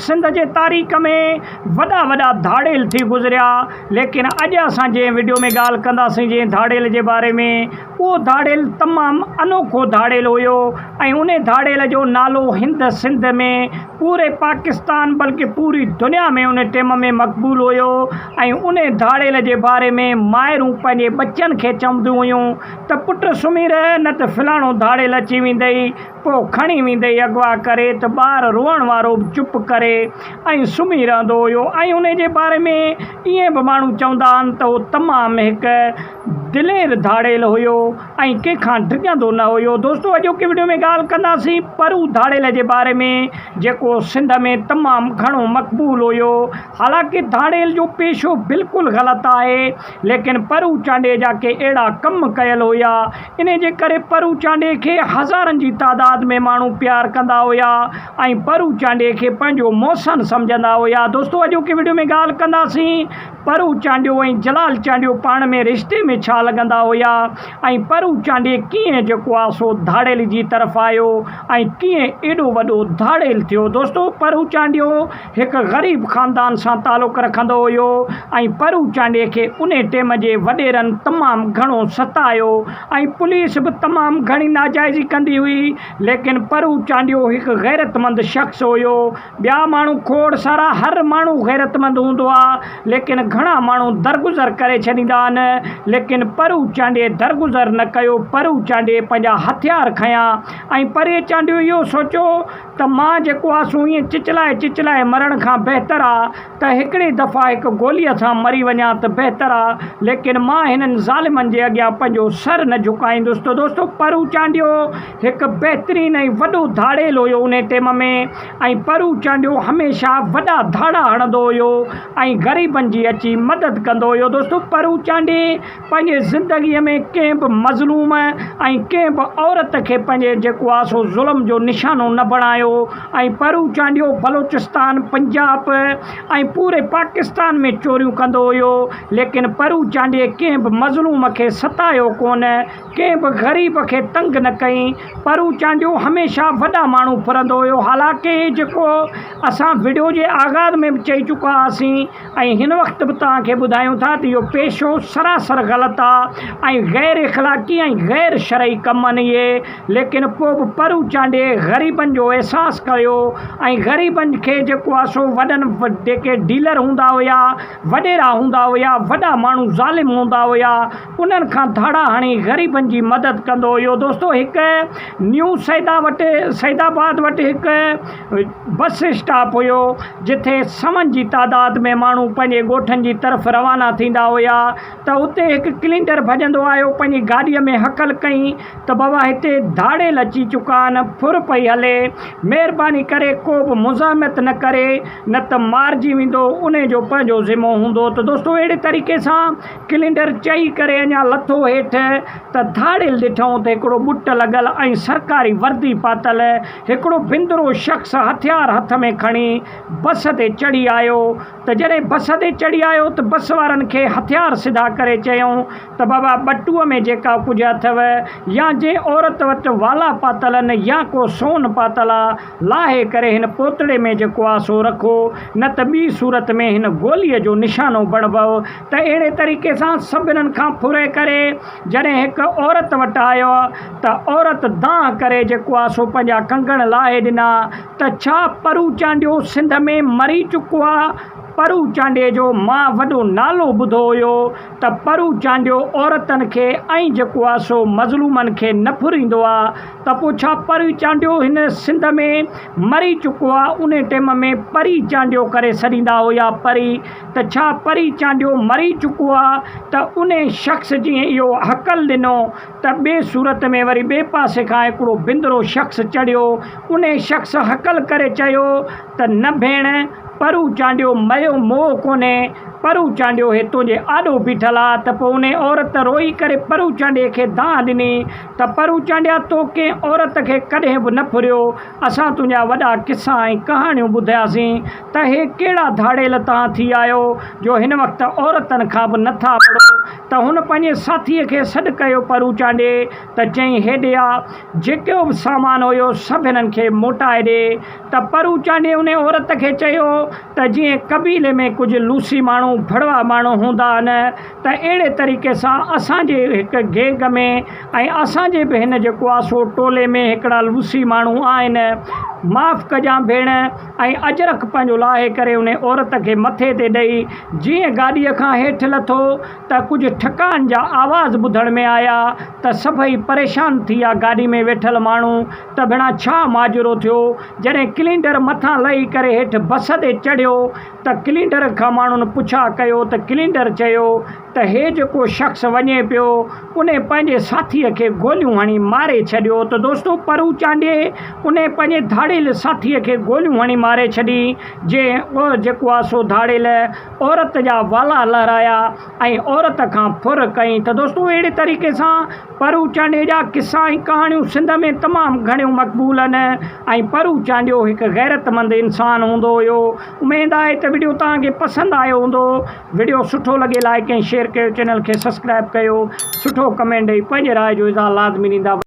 سنڌ جي تاريخ ۾ وڏا وڏا ڌاڙيل ٿي گذريا ليڪن اڄ اسان جنهن وڊيو ۾ ڳالهه ڪنداسين جنهن ڌاڙيل جي باري ۾ اهو ڌاڙيل تمام انوکو ڌاڙيل هيو ۽ انهي ڌاڙيل جو نالو هند سنڌ ۾ پوري پاڪستان بلڪه پوري دنيا ۾ ان ٽيم ۾ مقبول هيو ۽ انهي ڌاڙيل جي باري ۾ مائرون پنهنجي ٻچن کي چونديون هيون ته پٽ سمهي رهه نه ته فلاڻو ڌاڙيل اچي ويندئي پوء کڻي ويندئي اغوا ڪري ته ٻار روئڻ وارو به چپ ڪري ۽ سمهي رهندو هيو ۽ انهي جي باري ۾ ائين به ماڻهو چوندا آهن ته هو تمام هڪ دلير ڌاڙيل هيو ۽ ڪنهن کان ڊڄندو نه هيو. دوستو اڄوڪي وڊيو ۾ ڳالهه ڪنداسين پرو ڌاڙيل جي باري ۾ جيڪو سنڌ ۾ تمام گهڻو مقبول هيو. حالانڪه ڌاڙيل جو پيشو بلڪل غلط آهي ليڪن پرو چانڊيي جا ڪي اهڙا ڪم ڪيل هيا انهي جي ڪري پرو چانڊيي کي هزارن جي تعداد ۾ ماڻهو پيار ڪندا هيا ۽ پرو چانڊيي کي پنهنجو محسن سمجهندا هيا. دوستو اڄوڪي وڊيو ۾ ڳالهه ڪنداسين پرو چانڊيو ۽ جلال چانڊيو پاڻ ۾ رشتي ۾ ڇا لڳندا هيا ۽ پرو چانڊيي ڪيئن جيڪو آ سو ڌاڙيل جي طرف آيو ۽ ڪيئن ايڏو وڏو ڌاڙيل ٿيو دوستو پرو چانڊيو هڪ غريب خاندان سان تعلق رکندو هيو ۽ پرو چانڊيي کي انهي ٽيم جي وڏيرن تمام گهڻو ستايو ۽ پوليس به تمام گهڻي ناجائزي ڪندي هئي ليڪن پرو چانڊيو هڪ غيرتمند شخص هيو ٻيا ماڻهو کوڙ سارا هر ماڻهو غيرتمند هوندو آ ليڪن گهڻا ماڻهو درگذر ڪري ڇڏيندا آهن ليڪن پرو چانڊيي درگذر نه ڪيو پرو چانڊيي پنهنجا هٿيار کنيا ۽ پري چانڊيو اهو سوچيو ته مان جيڪو آ سو ائين چچلائي چچلائي مرڻ کان بهتر آ ته هڪڙي دفعا هڪ گوليء سان مري وڃان ته بهتر آ ليڪن مان هنن ظالمن جي اڳيان پنهنجو سر نه جهڪائيندس ته دوستو پرو چانڊيو هڪ بهترين ۽ وڏو ڌاڙيل هيو انهي ٽيم ۾ ۽ پرو چانڊيو هميشه وڏا ڌاڙا هڻندو هيو ۽ غريبن جي اچي مدد ڪندو هيو دوستو پرو چانڊيي پنهنجي زندگي ۾ ڪنهن به مظلوم ۽ ڪنهن به عورت کي پنهنجي جيڪو آ سو ظلم جو نشانو نه بڻايو ۽ پرو چانڊيو بلوچستان پنجاب ۽ پوري پاڪستان ۾ چوريون ڪندو هيو ليڪن پرو چانڊيي ڪنهن به مظلوم کي ستايو ڪونه ڪنهن به غريب کي تنگ نه ڪئين. پرو چانڊيو هميشه وڏا ماڻهو ڦرندو هيو. حالانڪه هي جيڪو اسان وڊيو جي آغاز ۾ به چئي چڪا هئاسين ۽ هن وقت به توهان کي ٻڌايون ٿا ته اهو پيشو سراسر غلط آ ۽ غير اخلاقي ۽ غير شرعي ڪم آهن اهي ليڪن پوء به پرو چانڊيي غريبن جو احساس ڪيو ۽ غريبن کي جيڪو آ سو وڏن جيڪي ڊيلر هوندا هيا وڏيرا هوندا هيا وڏا ماڻهو ظالم هوندا هيا انهن کان ڌاڙا هڻي غريبن جي مدد ڪندو هيو دوستو هڪ نيو سيدا وٽ سيد آباد وٽ هڪ بس اسٽاپ هيو جتي سون جي تعداد ۾ ماڻهو پنهنجي ڳوٺن جي طرف روانا ٿيندا هيا ته اتي هڪ ڪلينڊر ڀڄندو آيو پنهنجي گاڏيء ۾ هڪل ڪئي ته بابا هتي ڌاڙيل اچي چڪا آهن ڦر پئي هلي مهرباني ڪري ڪو به مزاحمت نه ڪري نه ته مارجي ويندو انهي جو پنهنجو ذمو هوندو ته دوستو اهڙي طريقي سان ڪلينڊر چئي ڪري اڃا لٿو هيٺ ته ڌاڙيل ڏٺائون ته هڪڙو ٻٽ لڳل ۽ سرڪاري وردي پاتل هڪڙو بندرو شخص هٿيار هٿ ۾ کڻي بس تي چڙهي آيو ته جڏهن بس تي چڙهي آيو ته بس وارن کي هٿيار سڌا ڪري چيائون ته بابا ٻٽوء ۾ جيڪا ڪجهه اٿئو يا جنهن عورت وٽ والا پاتل آهن يا ڪو سون پاتل آ لاهي ڪري هن پوتڙي ۾ جيڪو آ سو رکو، نه ته ٻي صورت ۾ هن گوليء جو نشانو بڻبؤ. ته اهڙي طريقي سان سڀنن کان ڦري ڪري جڏهن هڪ عورت وٽ آيو ته عورت دانهن ڪري جيڪو آ سو پنهنجا ڪنگڻ لاهي ڏنا ته ڇا پرو چانڊيو سنڌ ۾ مري چڪو آ؟ پرو چانڊيي جو مان وڏو نالو ٻڌو هيو ته پرو چانڊيو عورتن کي ۽ جيڪو آ سو مظلومن کي نه ڦريندو آ ته پوء ڇا پري چانڊيو هن سنڌ ۾ مري چڪو آ انهي ٽيم ۾ پري چانڊيو ڪري سڏيندا هيا پري ته ڇا پري چانڊيو مري چڪو آ ته انهي شخص جيئن اهو هڪل ڏنو ته ٻي صورت ۾ وري ٻي پاسي کان هڪڙو بندرو شخص چڙهيو انهي شخص هڪل ڪري چيو ته نه ڀيڻ پرو چانڊيو مئو موئو ڪونهي، پرو چانڊيو هي تنهنجي آڏو بيٺل آ ته پوء انهي عورت روئي ڪري پرو چانڊيي کي دانهن ڏني ته پرو چانڊيا تو ڪنهن عورت کي ڪڏهن به نه ڦريو، اسان تنهنجا وڏا قصا ۽ ڪهاڻيون ٻڌياسين ته هي ڪهڙا ڌاڙيل تان ٿي آيو جو هن وقت عورتن کان به نه ٿا وڙهو. ته هن پنهنجي ساٿيء کي سڏ ڪيو پرو چانڊيي ته چيائين هيڏي آ جيڪو به سامان هيو سڀ هنن کي موٽائي ڏي ته پرو چانڊيي انهي عورت کي چيو ته جيئن قبيلي ۾ ڪجهه لوسي ماڻهو ڀڙوا ماڻهو هوندا آهن ته اهڙي طريقي سان اسان جي هڪ گينگ ۾ ۽ اسان جي به هن جيڪو آ سو ٽولي ۾ هڪڙا لوسي ماڻهو آهن معاف ڪجان ڀيڻ ۽ اجرڪ پنهنجو لاهي ڪري انهي عورت کي مٿي تي ڏئي جيئن گاڏيء کان هيٺ لٿو ته ڪجهه ٺڪائن جا آواز ٻڌڻ ۾ آيا ته سڀئي پريشان ٿي ويا گاڏي ۾ ويٺل ماڻهو ته ڀيڻا ڇا ماجرو ٿيو جڏهن ڪلينڊر مٿان لهي ڪري هيٺ بس تي چڙهيو ته ڪلينڊر کان ماڻهن پڇا ڪيو ته ڪلينڊر چيو ته هي جيڪو شخص وڃي پيو انهي پنهنجي ساٿيء کي گوليون هڻي ماري ڇڏيو ته دوستو پرو چانڊيي انهي پنهنجي ڌاڙيل ساٿيء کي گوليون هڻي ماري ڇڏي جنهن جيڪو آ سو ڌاڙيل عورت جا والا لهرايا ۽ عورت کان ڦر ڪئي ته دوستو اهڙي طريقي سان پرو چانڊيي جا قصا ۽ ڪهاڻيون سنڌ ۾ تمام گهڻيون مقبول آهن ۽ پرو چانڊيو هڪ غيرتمند انسان هوندو هيو اميد آهي ته وڊيو توهان کي پسند آيو هوندو وڊيو سٺو لڳي لائيڪ ۽ شيئر ڪيو چينل کي سبسڪرائب ڪيو سٺو ڪمينٽ ڏئي پنهنجي راء جو اظهار لازمي ڏيندا.